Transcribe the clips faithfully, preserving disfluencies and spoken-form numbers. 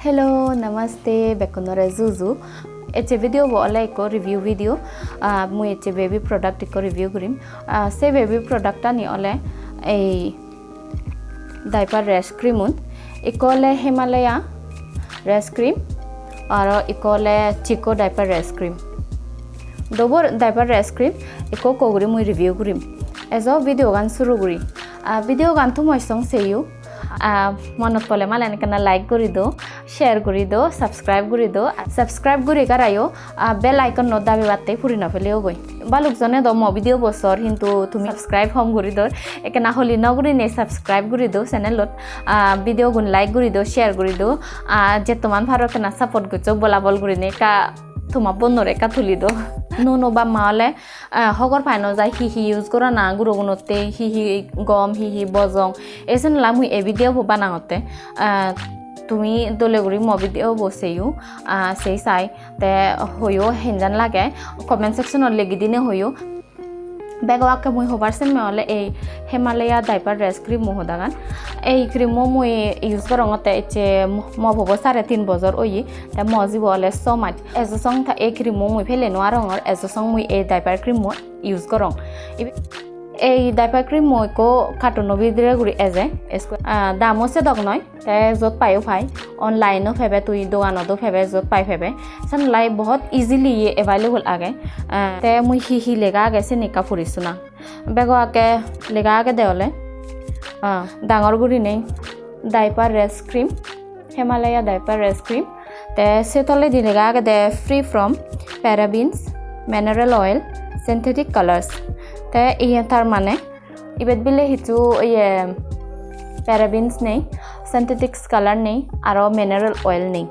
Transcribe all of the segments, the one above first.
Hello, namaste, bekkunore juju. Ecche video bo ole ekko review video. Ah, mui ecche baby product ekko review gurim. Ah, se baby product ani ole ei diaper rash cream un. Ekko ole Himalaya rash cream, aro ekko ole Chico diaper rash cream. Dobor diaper rash cream ekko ekko guri mui review gurim. Ejo video gan suru guri. Ah, video gan tumo song seyo. Ah, monot pole malen ekkena like guri do, share guri do, subscribe guri do. Subscribe guri garayo, ah, bell icon no dabi batte puri no peleyo goi. Balok jone do mo video bo sor, hintu tumi subscribe hom guri dor. Ekkena holi no gurine subscribe guri do channel ot. Ah, video gun like guri do, share guri do. Ah, jettoman paro ekkena support goccho, bolabol gurine ekka toma bonore ekka tuli do. Nuo nuo bap ma ole, ah, hogor pai no jai hi hi use gorana gurogunotte, hi hi gom, hi hi bojong. Ei senela mui ei video bo banangotte. Ah, tumi dole guri mo video bo seyo, ah, sei sai. Te hoyo henjan lage, comment section ot legi dine hoyo. Bego akke mui hobar semme ole ei Himalaya diaper rash cream mo hodagan. Ei cream mo mui use gorongotte ecche mo, mo pobo sare tin bojor oye. Te mo jibo ole so maj. Ejo song ta ei cream mo mui pele no arongor, ejo song mui ei diaper cream mo use gorong. Ibe-, ei diaper cream mo ekko carton o bidire guri eje. Esko-, ah, damo sedok noi. Te jot payo pai, online o pebe tui, doganot o pebe, jot pai pebe. Sen lai bohot easily ye available age. Ah, te mui hi hi lega age seni ekka puri suna. Bego akke lega agede ole, ah, dangor gurinei diaper rash cream, Himalaya diaper rash cream. Te se toledi lega agede free from parabens, mineral oil, synthetic colors. Te iye tar mane ibet bile hissu iye parabens nei, synthetics color nei, aro mineral oil nei.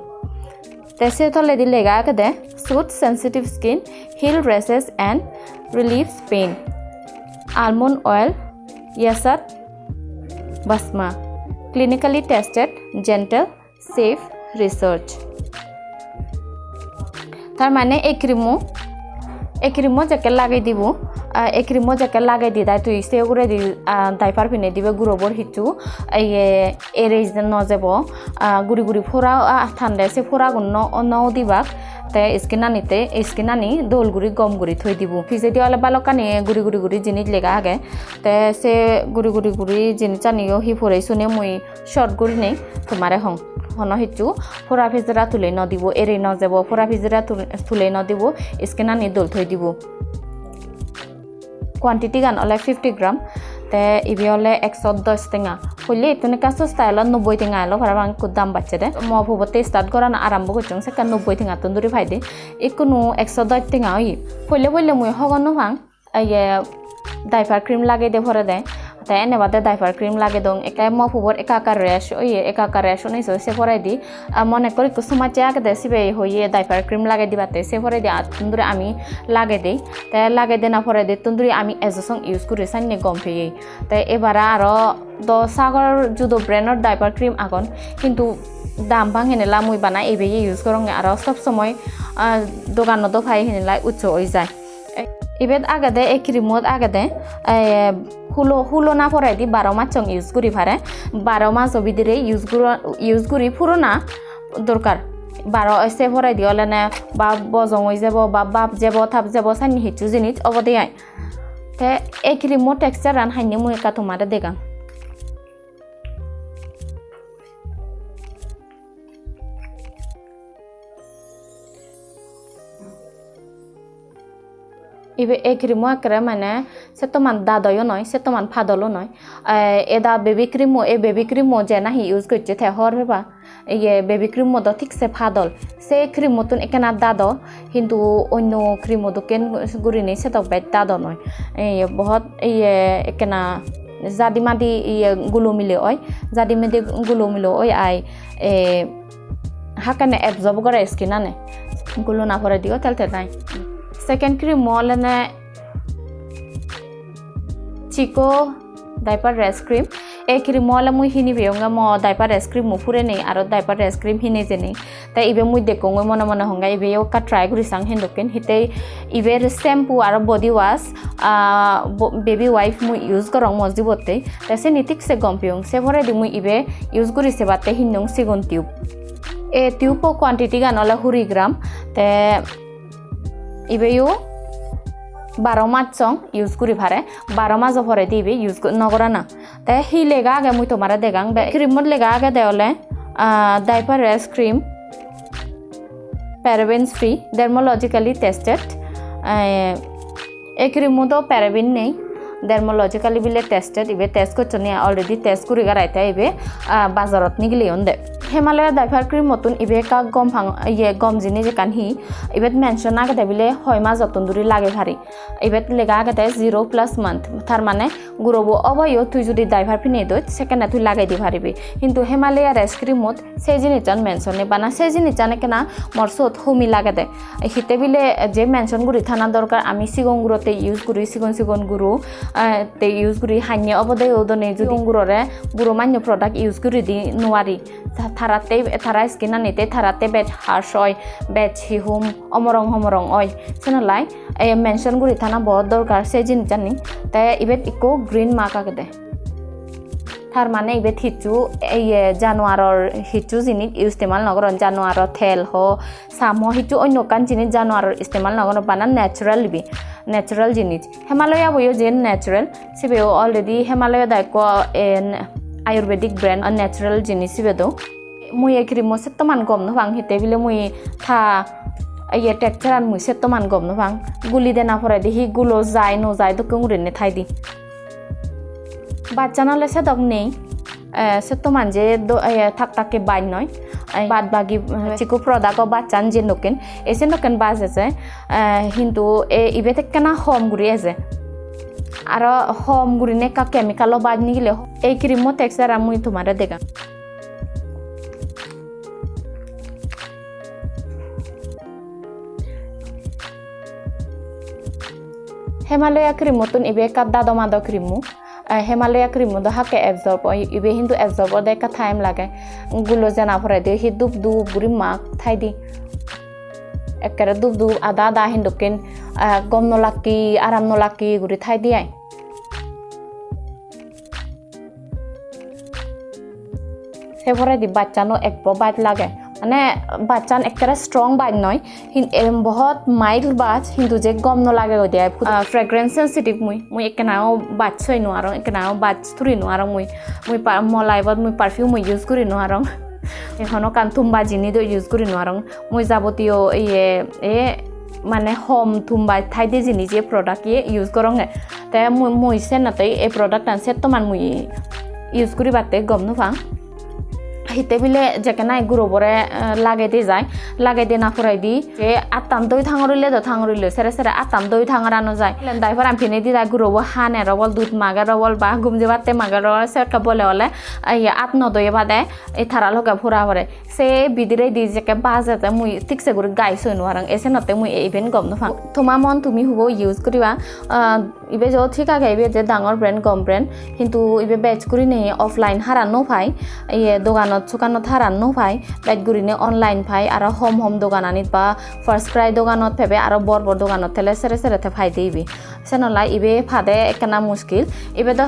Te se toledi lega agede, "Soothes sensitive skin, heal rashes and relieves pain. Almond oil, Yasat Basma. Clinically tested, gentle, safe, research." Tar mane ei cream-o, ei cream-o jekke lagei dibo, ah, ei cream-o jekke lagei di dai tui se uguredi, ah, diaper pinei dibe gurobor hissu, iye, erei no jebo, ah, guri guri pora, ah, tande se poragun no, no udibak, te skin-anit, skin-ani dol guri gom guri thoi dibo. Pijedi ole balokkani guri guri guri jinis lega age, te se guri guri guri jinisaniyo hi porei sune mui short gurinei tomare hong. Hono hissu pora pijera tulei no dibo, erei no jebo, pora pijera tul-, tulei no dibo, skin-ani dol thoi dibo. Quantity gan ole fifty gram, te ibe ole ekso dos tenga. Hoile ittun ekka sosta elo, nobboi tenga elo parapang, ekko dam bacche de. Mo pubotte start gorana arambo gocchong sekke nobboi tengattun duri paide. Ikkunu ekso dos tenga oye. Poile poile mui hobor no pang, iye, diaper cream lagei de porede. Te ene bade diaper cream lagei dong. Ekke mo pubor ekka ekka rash oye, ekka ekka rash onei so se poredi. Ah, mone gor ekko somajje agede sibe hoye diaper cream lagei dibatte, se poredi attun duri ami lagei dei. Te lagei dena poredi attun duri ami ejo song use guri sanne gom peye. Te ebare aro do sagor judo brand-or diaper cream agon, hintu dam bang henela mui bana ebeye use goronge, aro sob somoi, ah, doganot do pai henela ucche oi jai. Ibet agede, ei cream-ot agede, eh, hulo, hulo na poredi baro mas song use guri pare. Baro maso bidire use guro-, use guri purona dorkar. Baro se poredi olene ba bojong oi jebo, ba bap jebo, tap jebo, sanne hissu jinis obode ai. Te ei cream-o texture-an hanne mui ekka tomare degang. Ibe ei cream-o ekkere mane settoman dadoyo noi, settoman padolo noi. Eh, eda baby cream-o, ei baby cream-o je nahi use gocche te hor peba. Iye baby cream-o do thik se padol. Se cream-ottun ekkena dado, hintu onno cream-o dokken gurinei sedok bej dado noi. Iye bohot iye ekkena jadi madi iye gulo mile oi, jadi madi gulo mile oi ai, eh, hakkene absorb gore skin-ane. Gulo na porediyo tel tel nai. Second cream-o olene Chico diaper rash cream. Ei cream-o ole mui hini peyonge mo diaper rash cream-o purenei, aro diaper rash cream hini jenei. Te ibe mui dekkongoi mone mone honge ibeyo ekka try guri sang hindokken. Hittei iber shampoo aro body wash, ah, bo-, baby wipe mui use gorong mo jibottei. Te seni thik se gom peyong. Se poredi mui ibe use guri sebatte hinnong sigon tube. Ei tube o quantity gan ole huri gram, te ibeyo baro mas song use guri pare, baro majo poredi ibe use go-, no gorana. Te hi lega age mui tomare degang, be-, cream ot lega agede ole, ah, diaper rash cream, paraben free, dermatologically tested. Eh, ei cream o do paraben nei, dermatologically bile tested, ibe test gocchonde, already test guri garai te ibe, ah, bazarot nigileyon de. Himalaya diaper cream ottun ibe ekka gom pang, iye gom jinis ekkan hi, ibet mention agede bile hoi majottun duri lagei pari. Ibet lega agede zero plus month, tar mane gurobo oboyo tui judi diaper pinei doj, sekkene tui lagei di paribi. Hintu Himalaya rash cream ot se jinissan mention nei, bana se jinissan ekkena mor sot homi lagede. Hitte bile je mention guri thana dorkar, ami sigon gurotte use guri, sigon sigon guro, eh, te use guri, hanye obode odone judi sigon gurore guro mannyo product use guri di nuari. Ta-, taratte, tara skin anite taratte bej harsh oi, bej hi hom omorong homorong oi. Senolai, eh, mention guri thana bahut dorkar se jinissani. Te ibet ikko green mark agede. Tar mane ibet hissu, iye, januaror hissu jinis istemal no goron, januaror tel ho, sam ho, hissu onno ekkan jinis januaror istemal no goron, bana natural ibe, natural jinis. Himalaya boyo je natural, sibeyo already Himalaya do ekko, en, Ayurvedic brand, natural jinis sibe do. Mui ei cream o settoman gom no pang, hitte bile mui ta, iye, texture an mui settoman gom no pang. Guli dena poredi hi gulo jai no jai dokken gurinei thai di. Bachan ole sedok nei, eh, settoman je do, eh, thak thakke baj noi. Eh, bad bagi, eh, chikku product o bachan je dokken, ei sen dokken baj eje. Eh, hintu, eh, ibet ekkena hom guri eje. Aro hom gurinei ekka chemical o baj nigile. Ei cream o texture an mui tomare degang. Himalaya cream ottun ibe ekka dado mado cream o. Eh, Himalaya cream o do hakke absorb oi, ibe hintu absorb ode ekka time lage. Gulo jana poredi hi dup dup guri mark thai di. Ekkere dup dup ada ada hindokken, eh, gom no lakke, aram no lakke guri thai di ai. Se poredi bachchano ekko baj lage. Mane bachchan ekkere strong baj noi, hin-, em, bohot mild baj, hintu je gom no lage goi de ai. Ah, fragrance sensitive mui, mui ekkenayo baj soi no arong, ekkenayo baj turi no arong mui. Mui pa-, mo life-ot mui perfume mui use guri no arong. Te hono ekkan thum baj jini do use guri no arong. Mui jabotiyo iye, e, mane hom thum baj thai de jinis ye product ye use goronge. Te mui, mui senotte ei product an settoman mui use guribatte gom no pang. Hitte bile jekke nahi gurobore, eh, lagei de jai, lagei dena poredi je attan doi thangorile do thangorile sere sere attan doi thangora no jai. Diaper an pinei di jai gurobo haner obol, dud mager obol ba gum jebatte mager obol, sekke bole ole, eh, at no doye bade, eh, tara loge pora pore. Se bidiredi jekke bajede mui thik se guri gai soi no parong, e senotte mui iben gom no pang. Toma mon tumi hubo use guriba, ah, ibe jo thik age, ibe je dangor brand, gom brand, hintu ibe bej gurinei offline haran no pai, iye doganot soganot haran no pai, bej gurinei online pai, aro hom hom dogananit ba First Cry doganot pebe, aro bor bor doganot tele sere sere te paide ibe. Senolai ibe pade ekkena muskil. Ibe do,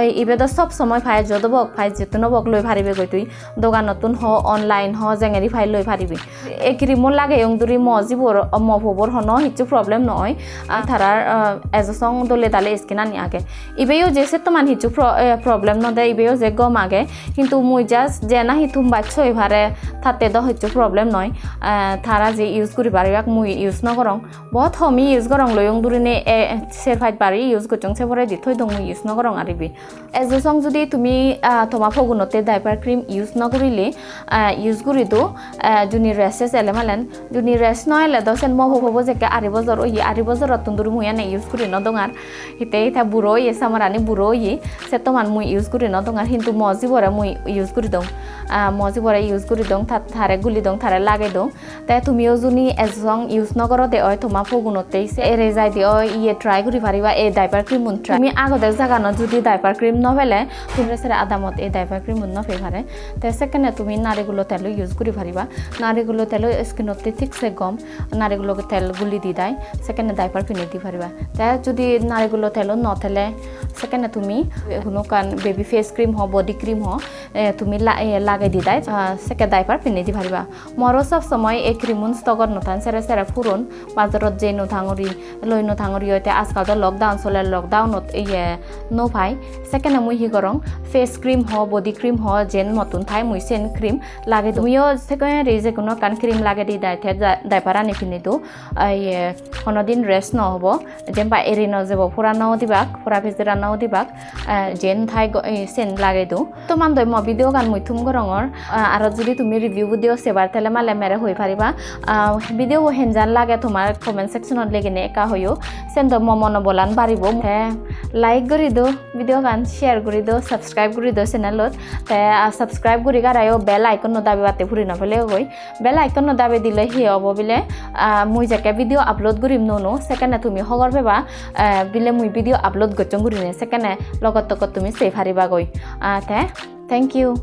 ibe do sob somoi pai, jodo bok pai, jettuno bok loi paribe goi tui. Doganottun ho, online ho, jengeri pai loi paribe. Ei cream-o lageyong duri mo jibor, mo pobor hono hissu problem no oi. Ar tarar, ah, ejo song dole dale skin ani age. Ibeyo je settoman hissu pro-, eh, problem no de, ibeyo je gom age. Hintu mui just je nahi thum baj soi pare, tatte do hissu problem noi. Eh, tara je use guri paribak mui use no gorong. Bohot homi use gorong, loyong durine, eh, ser paj bari use gocchong, se poredi thoi dong, mui use no gorong ar ibe. Ejo song judi tumi, ah, toma pogunotte diaper cream use no gurile, ah, use guri do, ah, juni rashes ele malen, juni rash no ele do sen mo pobo jekke ari bojor oye, ari bojorottun duri mui ene use guri no dong ar. Hitte hitte buro oye, samarani buro oye, settoman mui use guri no dong ar, hintu mo jibore mui use guri dong. Ah, mo jibore use guri dong, ta-, tare guli dong, tare lagei dong. Te tumiyo juni ejo song use no gorode oi, toma pogunotte se ere jaide oi, iye try guri pariba, ei diaper cream un try. Tumi agode jaganot judi diaper cream no pele, tumi sere adamot ei diaper cream un no pei pare. Te sekkene tumi naregulo telo use guri pariba. Naregulo telo skin otte thik se gom. Naregulo tel guli di dai, sekkene diaper pine di pariba. Te judi naregulo telo no tele, sekkene tumi hono ekkan baby face cream ho, body cream ho, eh, tumi la-, eh, lagei Lagei di dai, ah, sekke diaper pinne di pariba. Moro sob somoi ei cream un stock ot no than, sere sere puron, bazarot jei no thangori, loi no thangori, oite ajkal do lockdown soler, lockdown ot iye no pai. Sekkene mui hi gorong, face cream ho, body cream ho, jen mottun thai mui sen cream lagei dong. Tumiyo sekkene je hono ekkan cream lagei di dai, te da-, diaper ani pinne do, iye, hono din rest no obo, jempai eri no jebo, pura no udibak, pura pijera no udibak, eh, jen thai go-, eh, sen lagei do. Tomandoi mo video gan mui thum gorongor. Ah, aro judi tumi review video sebar tele male mere hoi pariba. Ah, video bo henjan lage tomar comment section ot legine ekka hoyo. Sen do mo monobolan baribo. Te like guri do video gan, share guri do, subscribe guri do channel ot. Te, ah, subscribe guri garayo bell icon no dabibatte puri no pele goi. Bell icon no dabi dile hi obo bile, ah, mui jekke video upload gurim nuo nuo, sekkene tumi hobor peba, ah, bile mui video upload gocchong gurine, sekkene logot togot tumi sei pariba goi. Ah, te, thank you.